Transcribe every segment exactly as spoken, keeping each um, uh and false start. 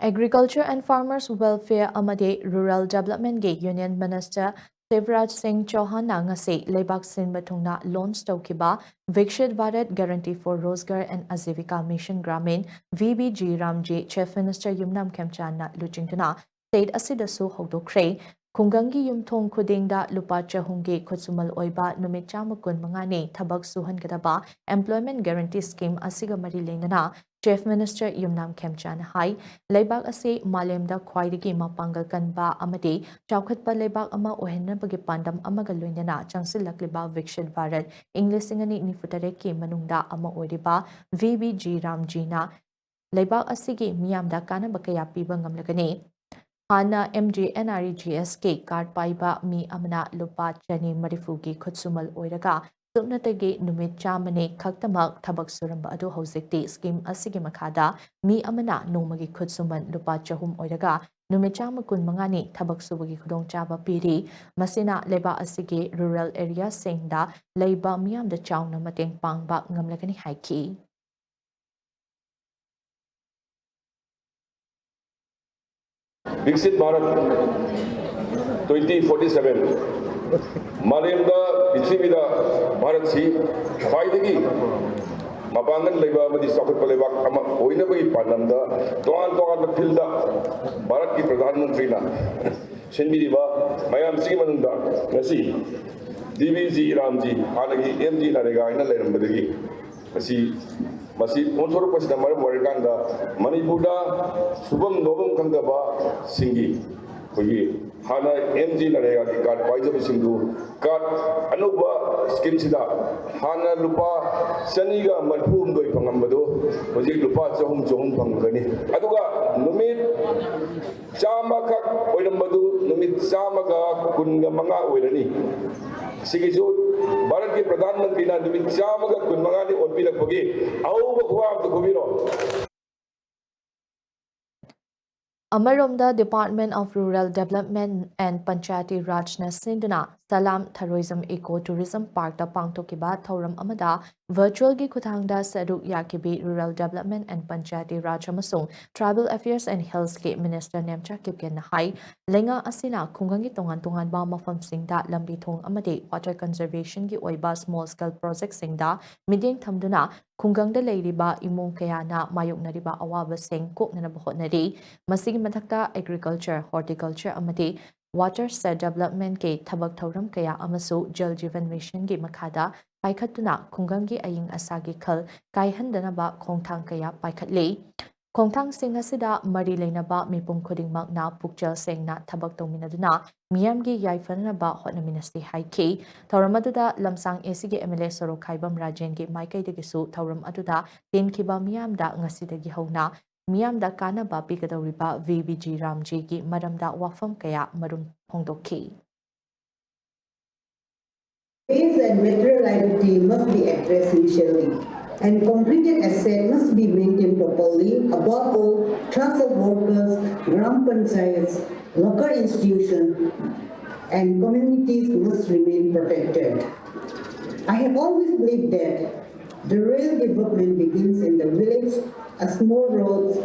Agriculture and Farmers Welfare ꯑꯃꯗꯤ Rural Developmentꯒꯤ Union Minister Shivraj ꯁꯤꯡ ꯆꯧꯍꯥꯟꯅ ꯉꯁꯤ ꯂꯩꯕꯥꯛ ꯁꯤꯟꯕ ꯊꯨꯡꯅ launch ꯇꯧꯈꯤꯕ Viksit Bharat Guarantee for Rozgar and Ajivika Mission Gramin, V B G RAM G, Chief Minister ꯌꯨꯝꯅꯥꯝ ꯈꯦꯝꯆꯥꯟꯅ ꯂꯨꯆꯤꯡꯗꯨꯅ state ꯑꯁꯤꯗꯁꯨ ꯍꯧꯗꯣꯛꯈ꯭ꯔꯦ꯫ ꯈꯨꯡꯒꯪꯒꯤ ꯌꯨꯝꯊꯣꯡ ꯈꯨꯗꯤꯡꯗ ꯂꯨꯄꯥ ꯆꯍꯨꯝꯒꯤ ꯈꯨꯠꯁꯨꯃꯜ ꯑꯣꯏꯕ ꯅꯨꯃꯤꯠ ꯆꯥꯝꯃ ꯀꯨꯟ ꯃꯉꯥꯅꯤ ꯊꯕꯛ ꯁꯨꯍꯟꯒꯗꯕ Employment Guarantee Scheme ꯑꯁꯤꯒ ꯃꯔꯤ ꯂꯩꯅꯅ Chief Minister ꯌꯨꯝꯅꯥꯝ ꯈꯦꯝꯆꯥꯟꯅ ꯍꯥꯏ, ꯂꯩꯕꯥꯛ ꯑꯁꯤ ꯃꯥꯂꯦꯝꯗ ꯈ꯭ꯋꯥꯏꯗꯒꯤ ꯃꯄꯥꯡꯒꯜ ꯀꯟꯕ ꯑꯃꯗꯤ ꯆꯥꯎꯈꯠꯄ ꯂꯩꯕꯥꯛ ꯑꯃ ꯑꯣꯏꯍꯟꯅꯕꯒꯤ ꯄꯥꯟꯗꯝ ꯑꯃꯒ ꯂꯣꯏꯅꯅ ꯆꯪꯁꯤꯜꯂꯛꯂꯤꯕ ꯕꯤꯛꯁꯤꯠ ꯚꯥꯔꯠ ꯏꯪ ꯂꯤꯁꯤꯡ ꯑꯅꯤ ꯅꯤꯐꯨ ꯇꯔꯦꯠꯀꯤ ꯃꯅꯨꯡꯗ ꯑꯃ ꯑꯣꯏꯔꯤꯕ V B G RAM Gꯅ ꯂꯩꯕꯥꯛ ꯑꯁꯤꯒꯤ ꯃꯤꯌꯥꯝꯗ ꯀꯥꯟꯅꯕ ꯀꯌꯥ ꯄꯤꯕ ꯉꯝꯂꯒꯅꯤ꯫ ꯍꯥꯟꯅ M G N R E G Sꯀꯤ card ꯄꯥꯏꯕ ꯃꯤ ꯑꯃꯅ ꯂꯨꯄꯥ ꯆꯅꯤ ꯃꯔꯤꯐꯨꯒꯤ ꯈꯨꯠꯁꯨꯃꯜ ꯑꯣꯏꯔꯒ ꯁꯨꯞꯅꯇꯒꯤ ꯅꯨꯃꯤꯠ ꯆꯥꯝꯃꯅꯤ ꯈꯛꯇꯃꯛ ꯊꯕꯛ ꯁꯨꯔꯝꯕ ꯑꯗꯨ ꯍꯧꯖꯤꯛꯇꯤ scheme ꯑꯁꯤꯒꯤ ꯃꯈꯥꯗ ꯃꯤ ꯑꯃꯅ ꯅꯣꯡꯃꯒꯤ ꯈꯨꯠꯁꯨꯃꯟ ꯂꯨꯄꯥ ꯆꯍꯨꯝ ꯑꯣꯏꯔꯒ ꯅꯨꯃꯤꯠ ꯆꯥꯝꯃ ꯀꯨꯟ ꯃꯉꯥꯅꯤ ꯊꯕꯛ ꯁꯨꯕꯒꯤ ꯈꯨꯗꯣꯡꯆꯥꯕ ꯄꯤꯔꯤ꯫ ꯃꯁꯤꯅ ꯂꯩꯕꯥꯛ ꯑꯁꯤꯒꯤ rural areaꯁꯤꯡꯗ ꯂꯩꯕ ꯃꯤꯌꯥꯝꯗ ꯆꯥꯎꯅ ꯃꯇꯦꯡ ꯄꯥꯡꯕ ꯉꯝꯂꯒꯅꯤ ꯍꯥꯏꯈꯤ꯫ ꯕꯤꯛꯁꯤꯠ ꯚꯥꯔꯠ twenty forty-seven, ꯃꯥꯂꯦꯝꯗ, ꯄ꯭ꯔꯤꯊꯤꯕꯤꯗ ꯚꯥꯔꯠꯁꯤ ꯈ꯭ꯋꯥꯏꯗꯒꯤ ꯃꯄꯥꯡꯒꯜ ꯂꯩꯕ ꯑꯃꯗꯤ ꯆꯥꯎꯈꯠꯄ ꯂꯩꯕꯥꯛ ꯑꯃ ꯑꯣꯏꯅꯕꯒꯤ ꯄꯥꯟꯗꯝꯗ ꯇꯣꯉꯥꯟ ꯇꯣꯉꯥꯟꯕ fieldꯇ ꯚꯥꯔꯠꯀꯤ ꯄ꯭ꯔꯙꯥꯟ ꯃꯟꯇ꯭ꯔꯤꯅ ꯁꯤꯟꯕꯤꯔꯤꯕ ꯃꯌꯥꯝꯁꯤꯒꯤ ꯃꯅꯨꯡꯗ ꯉꯁꯤ D B G RAM G, ꯍꯥꯟꯅꯒꯤ M G NREGA ꯍꯥꯏꯅ ꯂꯩꯔꯝꯕꯗꯒꯤ ꯃꯁꯤ, ꯃꯁꯤ ꯑꯣꯟꯊꯣꯔꯛꯄꯁꯤꯅ ꯃꯔꯝ ꯑꯣꯏꯔꯀꯥꯟꯗ ꯃꯅꯤꯄꯨꯔꯗ ꯁꯨꯐꯝ ꯅꯣꯝꯐꯝ ꯈꯪꯗꯕꯁꯤꯡꯒꯤ ꯑꯩꯈꯣꯏꯒꯤ ꯍꯥꯟꯅ M G NREGAꯒꯤ card ꯄꯥꯏꯖꯕꯁꯤꯡꯗꯨ card ꯑꯅꯧꯕ schemeꯁꯤꯗ ꯍꯥꯟꯅ ꯂꯨꯄꯥ ꯆꯅꯤꯒ ꯃꯔꯤꯐꯨ ꯍꯨꯝꯗꯣꯏ ꯐꯪꯉꯝꯕꯗꯨ ꯍꯧꯖꯤꯛ ꯂꯨꯄꯥ ꯆꯍꯨꯝ, ꯆꯍꯨꯝ ꯐꯪꯒꯅꯤ꯫ ꯑꯗꯨꯒ ꯅꯨꯃꯤꯠ ꯆꯥꯝꯃꯈꯛ ꯑꯣꯏꯔꯝꯕꯗꯨ ꯅꯨꯃꯤꯠ ꯆꯥꯝꯃꯒ ꯀꯨꯟꯒ ꯃꯉꯥ ꯑꯣꯏꯔꯅꯤ꯫ ꯁꯤꯒꯤꯁꯨ ꯚꯥꯔꯠꯀꯤ ꯄ꯭ꯔꯙꯥꯟ ꯃꯟꯇ꯭ꯔꯤꯅ ꯅꯨꯃꯤꯠ ꯆꯥꯝꯃꯒ ꯀꯨꯟ ꯃꯉꯥꯅꯤ ꯑꯣꯟꯕꯤꯔꯛꯄꯒꯤ ꯑꯍꯧꯕ ꯈꯨꯋꯥ ꯑꯝꯇ ꯈꯨꯕꯤꯔꯣ꯫ ꯑꯃꯔꯣꯝꯗ, Department of Rural Development and Panchayati Rajꯅ ꯁꯤꯟꯗꯨꯅ ꯁꯂꯥꯝ ꯊꯔꯣꯏꯖꯝ Eco Tourism Parkꯇ ꯄꯥꯡꯊꯣꯛꯈꯤꯕ ꯊꯧꯔꯝ ꯑꯃꯗ virtualꯒꯤ ꯈꯨꯠꯊꯥꯡꯗ ꯁꯔꯨꯛ ꯌꯥꯈꯤꯕꯤ Rural Development and Panchayati Raj ꯑꯃꯁꯨꯡ Tribal Affairs and Hillsꯀꯤ Minister Nemcha ꯀꯤꯞꯒꯦꯟꯅ ꯍꯥꯏ, ꯂꯩꯉꯥꯛ ꯑꯁꯤꯅ ꯈꯨꯡꯒꯪꯒꯤ ꯇꯣꯉꯥꯟ ꯇꯣꯉꯥꯟꯕ ꯃꯐꯝꯁꯤꯡꯗ ꯂꯝꯕꯤ ꯊꯣꯡ ꯑꯃꯗꯤ water conservationꯒꯤ ꯑꯣꯏꯕ small scale projectꯁꯤꯡꯗ ꯃꯤꯠꯌꯦꯡ ꯊꯝꯗꯨꯅ ꯈꯨꯡꯒꯪꯗ ꯂꯩꯔꯤꯕ ꯏꯃꯨꯡ ꯀꯌꯥꯅ ꯃꯥꯌꯣꯛꯅꯔꯤꯕ ꯑꯋꯥꯕꯁꯤꯡ ꯀꯣꯛꯅꯅꯕ ꯍꯣꯠꯅꯔꯤ꯫ ꯃꯁꯤꯒꯤ ꯃꯊꯛꯇ agriculture, horticulture ꯑꯃꯗꯤ watershed developmentꯀꯤ ꯊꯕꯛ ꯊꯧꯔꯝ ꯀꯌꯥ ꯑꯃꯁꯨ Jal Jeevan Missionꯒꯤ ꯃꯈꯥꯗ ꯄꯥꯏꯈꯠꯇꯨꯅ ꯈꯨꯡꯒꯪꯒꯤ ꯑꯏꯪ ꯑꯁꯥꯒꯤ ꯈꯜ ꯀꯥꯏꯍꯟꯗꯅꯕ ꯈꯣꯡꯊꯥꯡ ꯀꯌꯥ ꯄꯥꯏꯈꯠꯂꯤ꯫ ꯈꯣꯡꯊꯥꯡꯁꯤꯡ ꯑꯁꯤꯗ ꯃꯔꯤ ꯂꯩꯅꯕ ꯃꯤꯄꯨꯝ ꯈꯨꯗꯤꯡꯃꯛꯅ ꯄꯨꯛꯆꯦꯜ ꯁꯦꯡꯅ ꯊꯕꯛ ꯇꯧꯃꯤꯟꯅꯗꯨꯅ ꯃꯤꯌꯥꯝꯒꯤ ꯌꯥꯏꯐꯅꯅꯕ ꯍꯣꯠꯅꯃꯤꯟꯅꯁꯤ ꯍꯥꯏꯈꯤ꯫ ꯊꯧꯔꯝ ꯑꯗꯨꯗ ꯂꯝꯁꯥꯡ ACꯒꯤ MLA ꯁꯣꯔꯣꯛꯈꯥꯏꯕꯝ ꯔꯥꯖꯦꯟꯒꯤ ꯃꯥꯏꯀꯩꯗꯒꯤꯁꯨ ꯊꯧꯔꯝ ꯑꯗꯨꯗ ꯇꯤꯟꯈꯤꯕ ꯃꯤꯌꯥꯝꯗ ꯉꯁꯤꯗꯒꯤ ꯍꯧꯅ ꯃꯤꯌꯥꯝꯗ ꯀꯥꯟꯅꯕ ꯄꯤꯒꯗꯧꯔꯤꯕ VBG ꯔꯥꯝꯖꯤꯒꯤ ꯃꯔꯝꯗ ꯋꯥꯐꯝ ꯀꯌꯥ ꯃꯔꯨꯝ ꯐꯣꯡꯗꯣꯛꯈꯤ꯫ Waste and material liability must be addressed initially, and completed asset must be maintained properly. Above all, trust of workers, Gram Panchayats, local institutions, and communities must remain protected. I have always believed that the real development begins in the village. A small roads,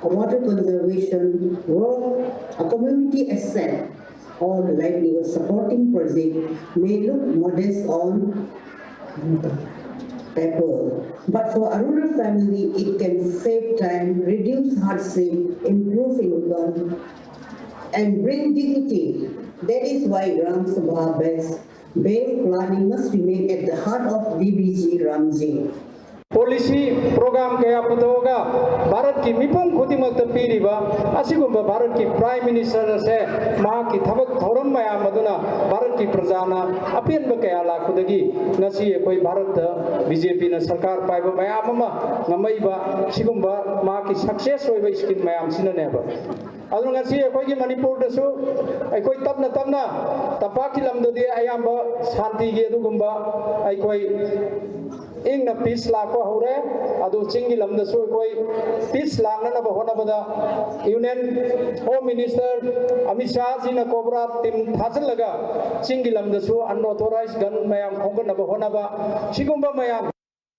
a water conservation work, a community asset, or livelihood supporting project may look modest on paper, but for a rural family, it can save time, reduce hardship, improve income, and bring dignity. That is why Gram Sabha based, based planning must remain at the heart of VBG Ramji. Policy program ꯀꯌꯥ ꯄꯨꯊꯣꯛꯑꯒ ꯚꯥꯔꯠꯀꯤ ꯃꯤꯄꯨꯝ ꯈꯨꯗꯤꯡꯃꯛꯇ ꯄꯤꯔꯤꯕ ꯑꯁꯤꯒꯨꯝꯕ ꯚꯥꯔꯠꯀꯤ Prime Minister ꯑꯁꯦ ꯃꯍꯥꯛꯀꯤ ꯊꯕꯛ ꯊꯧꯔꯝ ꯃꯌꯥꯝ ꯑꯗꯨꯅ ꯚꯥꯔꯠꯀꯤ ꯄ꯭ꯔꯖꯥꯅ ꯑꯄꯦꯟꯕ ꯀꯌꯥ ꯂꯥꯛꯄꯗꯒꯤ ꯉꯁꯤ ꯑꯩꯈꯣꯏ ꯚꯥꯔꯠꯇ BJPꯅ ꯁꯔꯀꯥꯔ ꯄꯥꯏꯕ ꯃꯌꯥꯝ ꯑꯃ ꯉꯝꯃꯛꯏꯕ ꯁꯤꯒꯨꯝꯕ ꯃꯍꯥꯛꯀꯤ success ꯑꯣꯏꯕ scheme ꯃꯌꯥꯝꯁꯤꯅꯅꯦꯕ꯫ ꯑꯗꯨꯅ ꯉꯁꯤ ꯑꯩꯈꯣꯏꯒꯤ ꯃꯅꯤꯄꯨꯔꯗꯁꯨ ꯑꯩꯈꯣꯏ ꯇꯞꯅ ꯇꯞꯅ ꯇꯝꯄꯥꯛꯀꯤ ꯂꯝꯗꯗꯤ ꯑꯌꯥꯝꯕ ꯁꯥꯟꯇꯤꯒꯤ ꯑꯗꯨꯒꯨꯝꯕ ꯑꯩꯈꯣꯏ ꯏꯪꯅ ꯄꯤꯁ ꯂꯥꯛꯄ ꯍꯧꯔꯦ꯫ ꯑꯗꯨ ꯆꯤꯡꯒꯤ ꯂꯝꯗꯁꯨ ꯑꯩꯈꯣꯏ ꯄꯤꯁ ꯂꯥꯛꯅꯅꯕ ꯍꯣꯠꯅꯕꯗ ꯌꯨꯅꯤꯌꯟ ꯍꯣꯝ ꯃꯤꯅꯤꯁꯇꯔ ꯑꯃꯤꯠ ꯁꯥꯍꯖꯤꯅ ꯀꯣꯕ꯭ꯔꯥ ꯇꯤꯝ ꯊꯥꯖꯤꯜꯂꯒ ꯆꯤꯡꯒꯤ ꯂꯝꯗꯁꯨ ꯑꯟꯑꯣꯊꯣꯔꯥꯏꯖ ꯒꯟ ꯃꯌꯥꯝ ꯈꯣꯝꯒꯠꯅꯕ ꯍꯣꯠꯅꯕ, ꯁꯤꯒꯨꯝꯕ ꯃꯌꯥꯝ